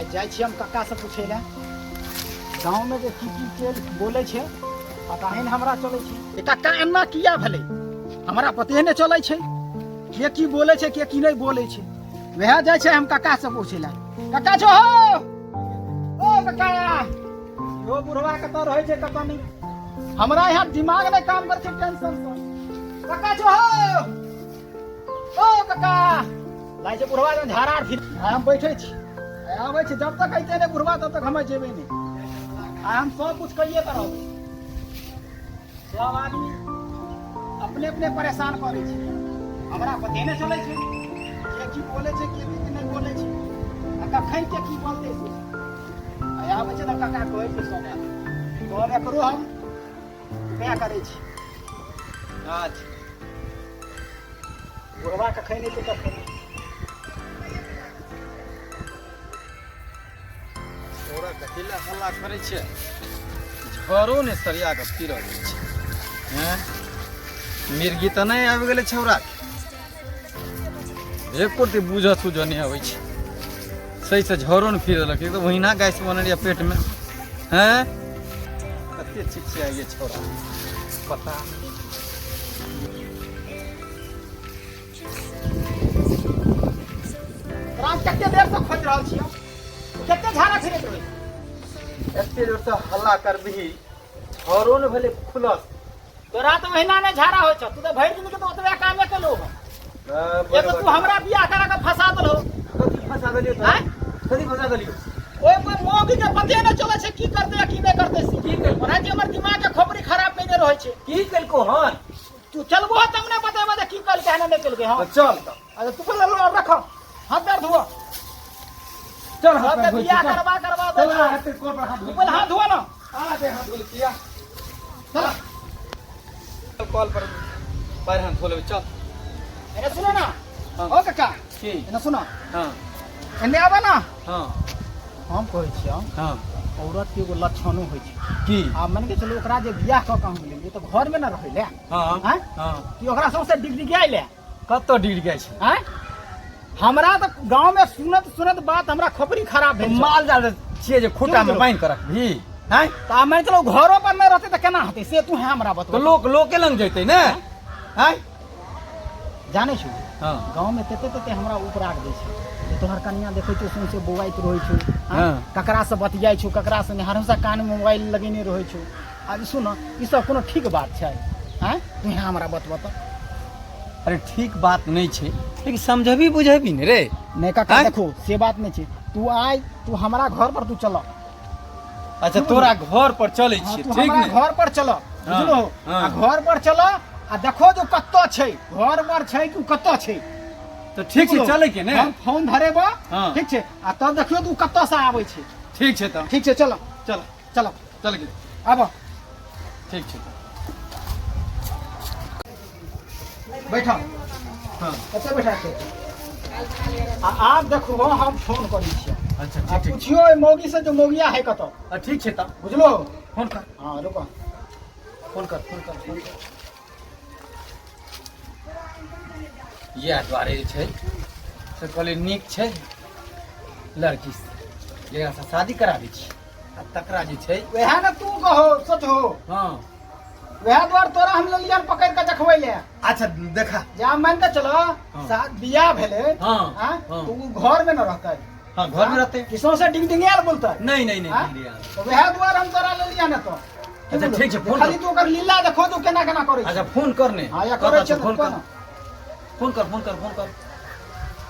आइ जाइ छी हम कक्कासँ पूछै लए गाँवमे जे की की चलि बोलै छै पता ही नहि हमरा चलै छै ए कक्का एना किया भेलै हमरा पते नहि चलै छै के की बोलै छै के की नहि बोलै छै वएह जाइ छै हम कक्कासँ पूछै लए कक्का छो हो ओ कक्का यो बुढ़वा कतऽ रहै छै कतऽ नहि हमरा यहाँ दिमाग नहि काम करै छै टेंशन से कक्का छो हो ओ कक्का लागै छै बुढ़वा जन झाड़ा आर फिर आइ हम बैठै छी आइ आबै छी जब तक अइते नहि बुढ़वा तब तक हम जेबै नहि आइ हम सब कुछ कहिए कऽ रहबै सब आदमी अपने अपने परेशान करै छै हमरा पते नहि चलै छै के की बोलै छै के की नहि बोलै छै आ कखन के की बोलतै से आइ आबै छै तऽ कक्का कहै छै सब बात तब एकरो हम उपाय करै छी अच्छा बुढ़वा कखन एतै कखन तोरा कथी लए हल्ला करै छै झरो ने सरिया कऽ फिरल छै हैं मिर्गी तऽ नहि आबि गेलै छौड़ाके एको रत्ती बूझऽ सूझऽ नहि अबै छै सहीसँ झरो ने फिर देलक एकदम ओहिना गैस बनल यऽ पेटमे हैं कते चिचियाइए छौड़ा पता नहि। तोरा हम कते देर से खोजि रहल छियौ कते झाड़ा फिरैत रहै एते जोरसँ हल्ला करबिही झरो ने भेलै खुलल तोरा तऽ ओहिना नहि झाड़ा होइ छौ तू तऽ भरि दिन के तऽ ओतबे कामे केलहो हन एक तऽ तू हमरा बियाह करा के फंसा देलहो कथी फंसा देलियौ तोरा आँय? कथी फंसा देलियौ ओहि पर मौगी के पते नहि चलै छै की करतै आ की नहि करतै से की केलको? ओना जे हमर दिमाग के खोपड़ी खराब कयने रहै छै की केलको हन तू चलबो तब ने बतेबो जे की केलकै हन नहि केलकै हँ तऽ चल तऽ अच्छा तू पहिले लो रख हाथ पैर धुआ चल हाथ सबके पैर धोइ बियाह छी, चल। करवा करवा दे चल आ, हेतै कल पर हाथ तू धोइ पहिले हाथ धुआ ना आ दे हाथ धोइ किया चल चल कल पर पैर हाथ धो लेबै चल एने सुनो ना हाँ। ओ काका की एने सुनो हाँ एने आबे ना हाँ हम कहै छियौ हाँ औरत के एगो लक्षणो होइ छै की आ मान के चलू ओकरा जे बियाह कऽ के हम लेलियै तऽ घरमे ने रहै ले हाँ आँय? हाँ कि ओकरा सौंसे डिगडिगाइ ले कतऽ डिर गेल छै आँय हमरा तऽ गाँवमे सुनत सुनत बात हमरा खोपड़ी खराब भेल छै। माल जाल छियै जे खूटा में बान्हि कऽ रखबही आँय तऽ आब मानि चलू घरो पर नहि रहतै तऽ केना हेतै से तू हमरा तऽ बतबऽ लोक लोके लग जेतै ने आँय जानै छु हँ गाँवमे तते तते हमरा उपराग दै छै जे तोहर कनिया देखै छौ सौंसे बौआइत रहै छौ आँय? हँ। ककरासँ बतियाइ छौ ककरासँ नहि हमेशा कानमे मोबाइल लगेने रहै छौ आब सुन ई सब कोनो ठीक बात छै आँय तू हमरा बतबऽ तऽ अरे ठीक बात नहि छै लेकिन समझबी बुझबी ने रे नहि काका आँय? देखो से बात नहि छै तू आइ तू हमरा घर पर तू चल अच्छा तोरा घर पर चलै हाँ, छियै तू ठीक हमरा ने घर पर चल बुझलो हाँ। आ घर पर चल आ देखो जो कतऽ छै घर पर छै कि कतऽ छै तऽ ठीक छै बुझलो? चलै के ने हम फोन धरेबो हाँ। ठीक छै आ तब देखियो तू कतऽ से आबै छै ठीक छै तऽ ठीक छै चल चल चल चल के आब ठीक छै तऽ बैठो हाँ कतऽ बैठा छै आ आब देखो हम फोन करै छियै अच्छा आ ठीक ठीक पुछियो ओहि मौगी से जो मौगिया है कतऽ आ, ठीक छै तऽ बुझलो फोन कर हाँ रुको फोन कर फोन कर फोन कर इएह दुआरे जे छै से कहलियै नीक छै लड़की जकरासँ शादी करा दै छी आ तकरा जे छै वएह ने तू कहो सोचहो हँ वएह द्वार तोरा हम लेलियन पकड़ के देखबै ले अच्छा देखा जे आब मान के चलो हाँ। बियाह भेलै हाँ, हाँ, हाँ। तो उ घर में न रहतै हाँ घर में रहते कि सौंसे डिंगडिंगायल बोलतै नहीं नहीं नहीं हाँ? नहीं यार। तो वएह द्वार हम तोरा लेलियन ने तो अच्छा, ठीक छै, फोन खाली कर। तू ओकर लीला देखो तू केना केना करै छै अच्छा फोन कर ने हाँ या करै छै फोन तऽ कर फोन कर फोन कर फोन कर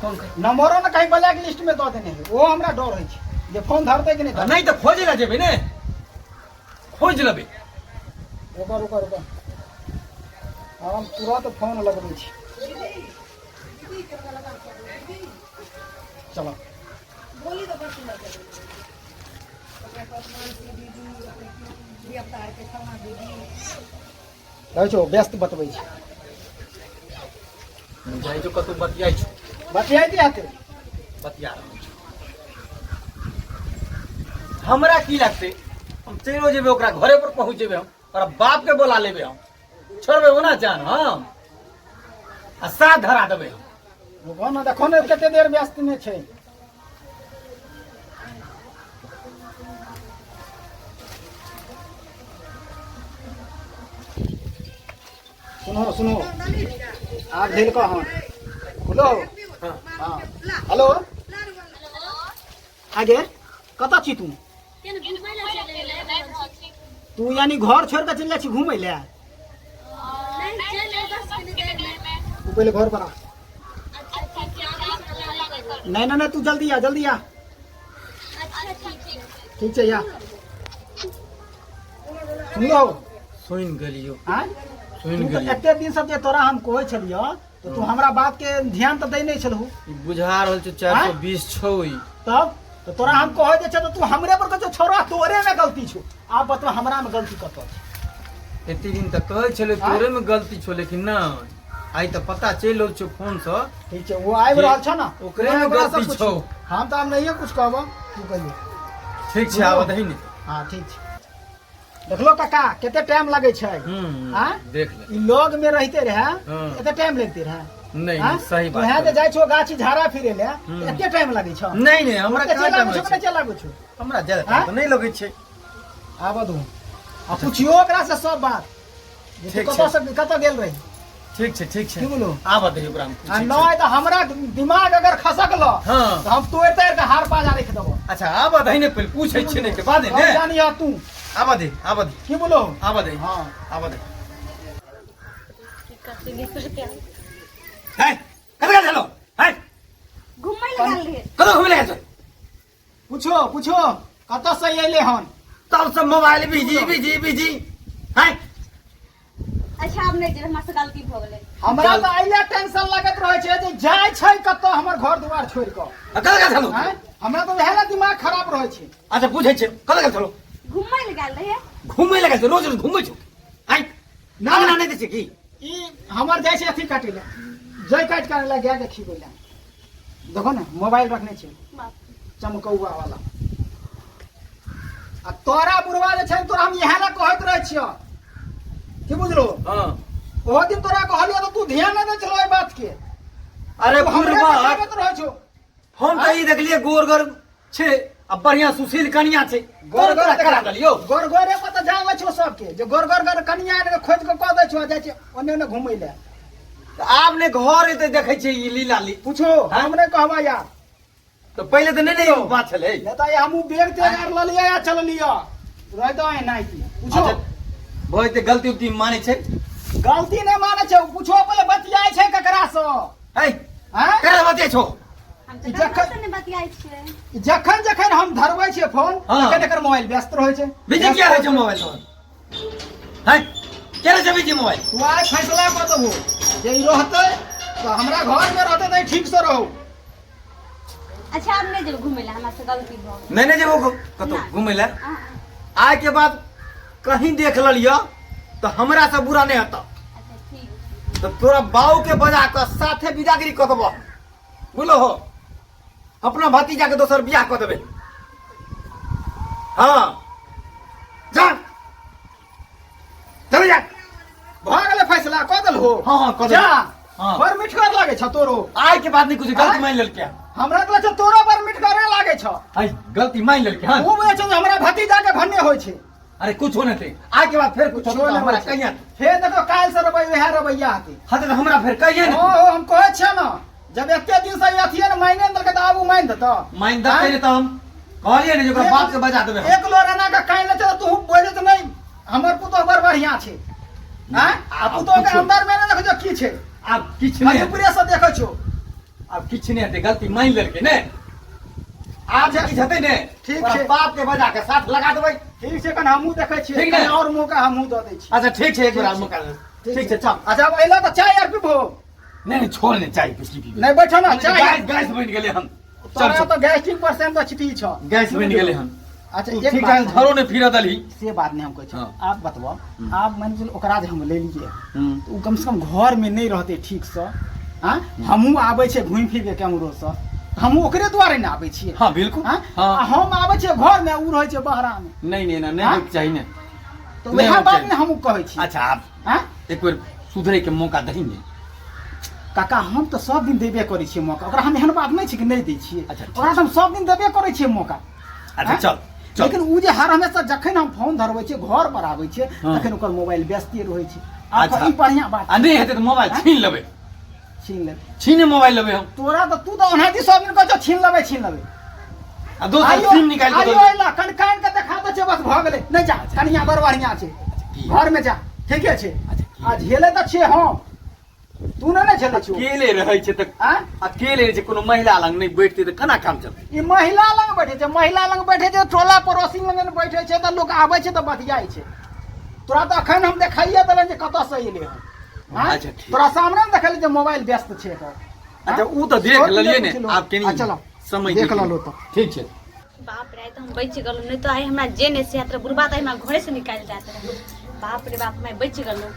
फोन कर नंबरो ने कहीं ब्लैक लिस्ट में दऽ देने है ओ हमरा डर होइ छै जे फोन धरतै कि नहि धरतै नहीं तऽ खोजे ला जेबै ने खोज लेबै रुको रुको रुको हम तुरंत फोन लगबै छी चलो रहै छौ व्यस्त बतबै छी जाइ छौ कतौ बतियाइ छौ बतियाइते हेतै बतिया रहल छौ हमरा की लगतै हम चलियो जेबै ओकरा घरे पर पहुँच जेबै हम ओकरा बाप के बोला लेबै हम छोड़बै ओना जान हम आ साथ धरा देबै हम रुको ने देखो ने कते देर व्यस्त नहि छै सुनो सुनो आब भेल कऽ हन हेलो हँ हेलो आगे कतऽ छी तू तू यानी घर छोड़ कऽ चलि जाइ छी घुमै लए तू पहिले घर पर आ नहीं नहीं नहीं तू जल्दी आ जल्दी आ ठीक छै या सुनलो सुनि गेलियो आँय सुनि तू तऽ गेलियो एते दिन से जे तोरा हम कहै छलियो तऽ तू हमरा बात के ध्यान तऽ दै नहि छलहु ई बुझा रहल छै 420 छौ ई तब तऽ तोरा हम कहै जे छै तऽ तू हमरे पर कहै छौ छोड़ा तोरे में गलती छौ आब बतबा हमरा में गलती कतऽ छै एते दिन तऽ कहै छलै तोरे में गलती छौ लेकिन नहि आइ तऽ पता चलि रहल छौ फोन सँ ठीक छै ओ आबि जे रहल छ ने ओकरे में ओकरा गलती सब छौ। हम तऽ आब नहिए कुछ कहबो तू कहियो ठीक छै आब दही ने हाँ ठीक छै देखलो काका कते टाइम लगै छै आँय? देख ले ई लग में रहिते रहे हाँ। एते टाइम लगते रहे नहीं आँय? नहीं सही बात तोहे जे कहलौ। जाइ छौ गाछी झाड़ा फिरे ले हम्म। एते टाइम लगै छौ नहीं नहीं हमरा ओते कहाँ चलि टाइम आबै छौ लगै कि नहि छै चलि आबै छौ हमरा ज्यादा टाइम आँय? तऽ नहीं लगै छै आबऽ दू आ पुछियो ओकरा से सब बात जे तू ठीक कतऽ छै। से कतऽ गेल रही ठीक छै ठीक छै की बोलू? आबऽ दही ओकरा हम आ पूछै छियै। नहि तऽ हमरा दिमाग अगर खसकल हाँ। तऽ हम तोड़ि ताड़ि कऽ हार पाजा राखि देबो अच्छा आबऽ दही ने पहिले पूछै छियै ने के बाद हम ने जानिह तू आबऽ दे आबऽ दे की बोलो आबऽ दे हाँ आबऽ दे है कतऽ गेल छलौ है घुमै लए गेल रहियै कतऽ घुमै लए गेल छलौ पूछो पूछो कतऽ से अयले हन तब सब मोबाइल बिजी बिजी बिजी है अच्छा आब नहि जेबै हमरा से गलती भऽ गेलै हमरा तऽ अइले टेंशन लगैत रहै छै जे जाइ छै कतऽ हमर घर दुआर छोड़ि कऽ कतऽ गेल छलौ आँय? हमरा तऽ वएह लए दिमाग खराब रहै छै अच्छा पूछै छियै कतऽ गेल छलौ घुमै लए गेल रहियै घुमै लए गेल छलौ रोज रोज घुमै छौ आँय नाम ना नहि दै छै की ई हमर जाइ छै अथी काटै लए जइ काटि कऽ आनै लए गायके खिबै लए देखो ने मोबाइल रखने छै बाप चमकौआ वाला आ तोरा बुढ़वा जे छै तोरा हम इएह लए कहैत रहै छियौ की बुझलो हाँ ओहो दिन तोरा कहलियौ तऽ तू ध्यान नहि दै छलो एहि बात के अरे तू हमरे बुढ़वा देखाबैत रहै छौ हम तऽ ई देखलियै गोर गोर छै आ बढ़िया सुशील कनिया छै गोर गोर करा देलियौ गोर गोरे पर तऽ जाबै छौ सबके जे गोर गोर गोर कनिया आनि कऽ खोजि कऽ कऽ दै छौ आ जाइ छै ओन्ने ओन्ने घुमै लए तऽ आब ने घर एतै देखै छियै ई लीला ली पूछो हम नहि कहबा यार तऽ पहिले तऽ नहि ने ई बात छलै नहि तऽ हमहूँ बेग तेग आर लऽ लिअ या चललिअ रहि दो एना की पूछो अच्छा भऽ जेतै गलती उलती मानै छै गलती नहि मानै छै पूछो पहिले बतियाइ छै ककरासँ है आँय ककरा बतियाइ छौ हम तऽ जखन- ककरो से नहि बतियाइ छियै जखन जखन हम धरबै छियै फोन हाँ। तखन एकर मोबाइल व्यस्त रहै छै बिजी किया रहै छै मोबाइल तोहर है किया रहै छै बिजी मोबाइल तू आइ फैसला कऽ देबो जे ई रहतै तऽ हमरा घरमे रहतै तऽ ई ठीकसँ रहू अच्छा आब नहि जेबै घुमै लए हमरा से गलती भऽ गेल नहि नहि जेबो कतौ नहि। घुमै लए अहाँ- आइ के बाद कहीं देख लेलियऽ तऽ हमरा से बुरा नहि हेतऽ अच्छा ठीक तऽ तोरा बाऊ के बजा कऽ साथे बिदागरी कऽ देबऽ बुझलो हो अपना भतीजा के दोसर बियाह कऽ देबै हाँ जा चल जा भऽ गेलै फैसला कऽ देलहो हाँ, हाँ, कऽ जा देलहो। हाँ। बड़ मिठगर लागै छ तोरो आइ के बाद नहीं कुछ गलती आँय? मान लेलकै हमरा तऽ लगै छौ तोरो बड़ मिठगरे लागै छ आइ गलती मान लेलकै हाँ तू बुझै छौ जे हमरा भतीजा के भन्ने होइ छै अरे कुछ होने थे आइ के बाद फेर कुछ कुछो होतौ नहि हमरा होइ छै। कहिया फेर देखो काल्हि से रवैया वएह रवैया हेतै हाँ तऽ हमरा फेर कहिया हो ने हो हम कहै छियै ने जब एते दिन से अथिए ने मायने ने देलकै तऽ आब ओ मानि देतौ मान देतै ने तऽ हम कहलियै ने जे ओकरा बाप के बजा देबै हम। एक लोर एना के कानि लै छै तऽ तू बोलै तऽ नहि हमर पुतोह बड़ बढ़िआँ छै आँय? आ आब पुतोह के पूछो। अंदर मे नहि देखै छौ की छै आब किछु नहि खाली ऊपरे से देखै छौ आब किछु नहि हेतै गलती मानि लेलकै ने आब जे किछु हेतै ने ठीक ओकरा छै। बाप के बजा के साथ लगा देबै ठीक छै कनि हमहूँ देखै छियै ठीक ने? कनि आओर मौका हमहूँ दऽ दै छी अच्छा ठीक छै एक बेर ठीक आर छै। मौका दे। ठीक छै चल अच्छा अब अयलऽ तऽ चाय आर पीबहो नहि नहि छोड़ नहि चाय पी पी नहि बैठो ने चाय गैस गैस बनि गेलै हन चल तोरा चल तऽ गैस्ट्रिक परसेंट तऽ छिटी छौ गैस बनि गेलै हन अच्छा तू एक ठीक बात है झरो नहि फिरऽ देलही से बात नहि हम कहै छी हाँ। आप बतबऽ आप मानि चलू ओकरा जे हम लेलियै तऽ ओ कमसँ कम घरमे नहि रहतै ठीकसँ आँ हमहूँ आबै छियै घुमि फिर के केम्हरोसँ हमहूँ ओकरे दुआरे ने आबै छियै हाँ बिल्कुल आँ? हाँ आ हम आबै छियै घरमे ओ रहै छै बहरामे नहीं नहीं ना नहीं हाँ? होइके चाही ने तऽ नहि वएह होइके बात चाही। ने हमहूँ कहै छी अच्छा आप आँ एक बेर सुधरे के मौका दही ने काका हम तऽ सब दिन देबे करै छियै मौका ओकरा हम एहन बात नहि छै कि नहि दै छियै अच्छा, ठीक। ओकरा तऽ हम सब दिन देबे करै छियै मौका अच्छा आँय? चल चल लेकिन ओ जे हर हमेशा जखन हम फोन धरबै छियै घर पर आबै छियै हाँ। तखन ओकर मोबाइल व्यस्ते रहै छै आब अच्छा। ई बढ़िया बात आ नहि हेतै तऽ मोबाइल छीन लेबै। छीन लेबै। छीने मोबाइल लेबै हम। तोरा तऽ तू तऽ ओनाहिते सब दिन कहै छौ छीन लेबै छीन लेबै। आ दोसर सिम निकालि कऽ आइयो दऽ अइला कन कान के देखा दै छै, बस भऽ गेलै। नहि जा, कनिया बड़ बढ़िया छै, की? घर में जा, ठीके छै। अच्छा, की? आ झेले तऽ छियै हम, तू नहि ने झेलै छौ। अकेले रहै छै तऽ आँय? अकेले रहै छै, कोनो महिला लग नहि बैठतै तऽ केना काम चलतै? ई महिला लग बैठे छै, महिला लग बैठे छै, टोला पड़ोसी लग नहि बैठे छै तऽ लोक आबै छै तऽ बतियाइ छै। तोरा तऽ अखन हम देखाइए देलनि जे कतऽसँ एलै हन। आँय? अच्छा, ठीक। तोरा सामने ने देखलियै जे मोबाइल व्यस्त छै एकर। अच्छा, उ तऽ देख सोच लेलियै ने, पुछलहुँ। आब कनि आ, चलो समय देख देखियौ। लेलहुँ तऽ। ठीक छै। बाप रे, तऽ हम बचि गेलहुँ, नहि तऽ आइ हमरा जे नहि से तऽ बुढ़बा तऽ हमरा घरे से निकालि जाइत रहे। बाप रे बाप, मैं बचि गेलहुँ।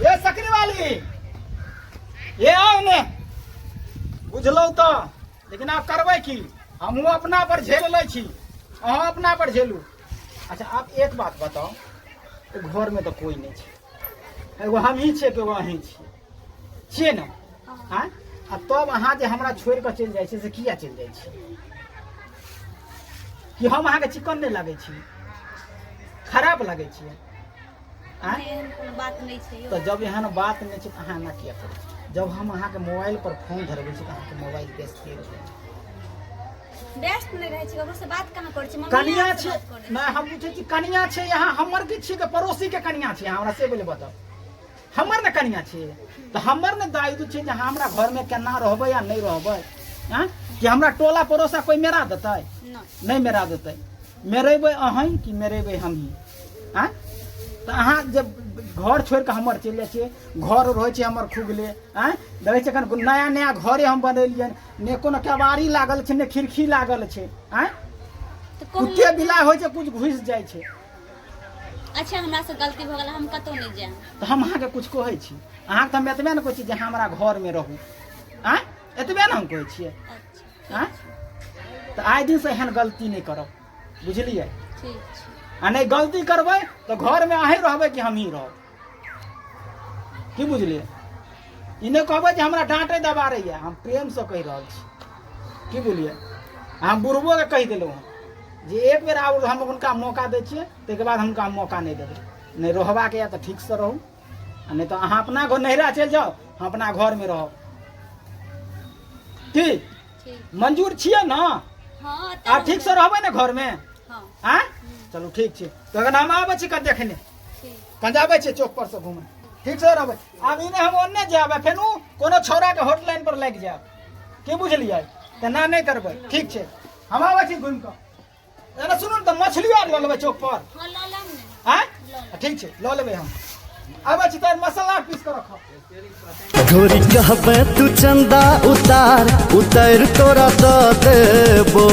ए सकरी वाली, ए आउ ने। बुझलहुँ तऽ, लेकिन आब करबै की? हमहूँ अपना पर झेल लै छी, अहाँ अपना पर झेलू। अच्छा, आब एक बात बताउ, घरमे तऽ कोइ नहि छै, एगो हमही छियै एगो अहीं छियै, छियै ने? आँय? आ तब अहाँ जे हमरा छोड़ि कऽ चलि जाइ छियै से किया चलि जाइ छियै? कि हम अहाँके चिकन नहि लागै छी, खराब लागै छियै? आँय? एहन कोनो बात नहि छै यौ। तऽ जब एहन बात नहि छै तऽ अहाँ एना किया करै छी? जब हम अहाँके मोबाइल पर फोन धरबै छी तऽ अहाँके मोबाइल व्यस्त रहै? व्यस्त नहि रहै छै, ककरो से बात कहाँ करै छी? मम्मी कनिया अहाँ से छै बात करै। नहि, हम पूछै छी, कनिया छै यहाँ हमर की छियै कि पड़ोसी के कनिया छै? हमरा से पहिले बताउ। हमर ने कनिया छै तऽ हमर ने दायित्व छै जे अहाँ हमरा घरमे केना रहबै आ नहि रहबै। आँय? कि हमरा टोला पड़ोसा कोइ मेरा देतै? नहि, नहि मेरा देतै। मेरेबै अहीं कि मेरेबै हमही? आँय? तऽ अहाँ जब घर छोड़ि कऽ हमर चलि जाइ छियै, घर रहै छै हमर खुगले। आँय, देखै छियै एखन नया नया घरे हम बनेलियनि, ने कोनो केबाड़ी लागल छै ने खिड़की लागल छै। आँय? तऽ कहलहुँ कुत्ते बिलाइ होइ छै कुछ घुसि जाइ छै। अच्छा, हमरा से गलती भऽ गेल, हम कतहु नहि जायब। तऽ हम अहाँके कुछ कहै छी? अहाँके तऽ हम एतबे ने कहै छी जे अहाँ हमरा घरमे रहू। आँय, एतबे ने हम कहै छियै। अच्छा। आँय, तऽ आइ दिनसँ एहन गलती नहि करब, बुझलियै? ठीक छै। आ नहि गलती करबै तऽ घरमे अहीं रहबै कि हमही रहब? की बुझलियै? ई नहि कहबै जे हमरा डाँटै दबारैए, हम प्रेमसँ कहि रहल छी। की बुझलियै? हम बुढ़बोके कहि देलहुँ हँ जे एक बेर आब हम हुनका मौका दै छियै, ताहिके बाद हुनका हम मौका नहि देबै। नहि रहबाके यऽ तऽ ठीकसँ रहू, आ नहि तऽ अहाँ अपना घर नैहरा चलि जाउ, हम अपना घरमे रहब। की? ठीक। मंजूर छियै ने? हँ। आ ठीकसँ रहबै ने घरमे? हँ। आँय, चलू ठीक छै। तखन हम आबै छी कन देखने। ठीक। कन जाबै छियै चौक पर से घूमे। ठीक से रहबै। आब ई नहि हम ओन्ने जायब आ फेनु कोनो छौड़ाके हॉटलाइन पर लागि जायब। की बुझलियै? तऽ ना नहि करबै। ठीक छै, हम आबै छी घुमि कऽ। एना सुनू ने, तऽ मछली आर लऽ लेबै चौक पर? हँ, लऽ लेब ने। आँय, ठीक छै, लऽ लेबै। हम आबै छी, तऽ मसाला पीस कऽ रखब। गोरी कहबे तू चंदा उतार, उतार तोरा दऽ देबो।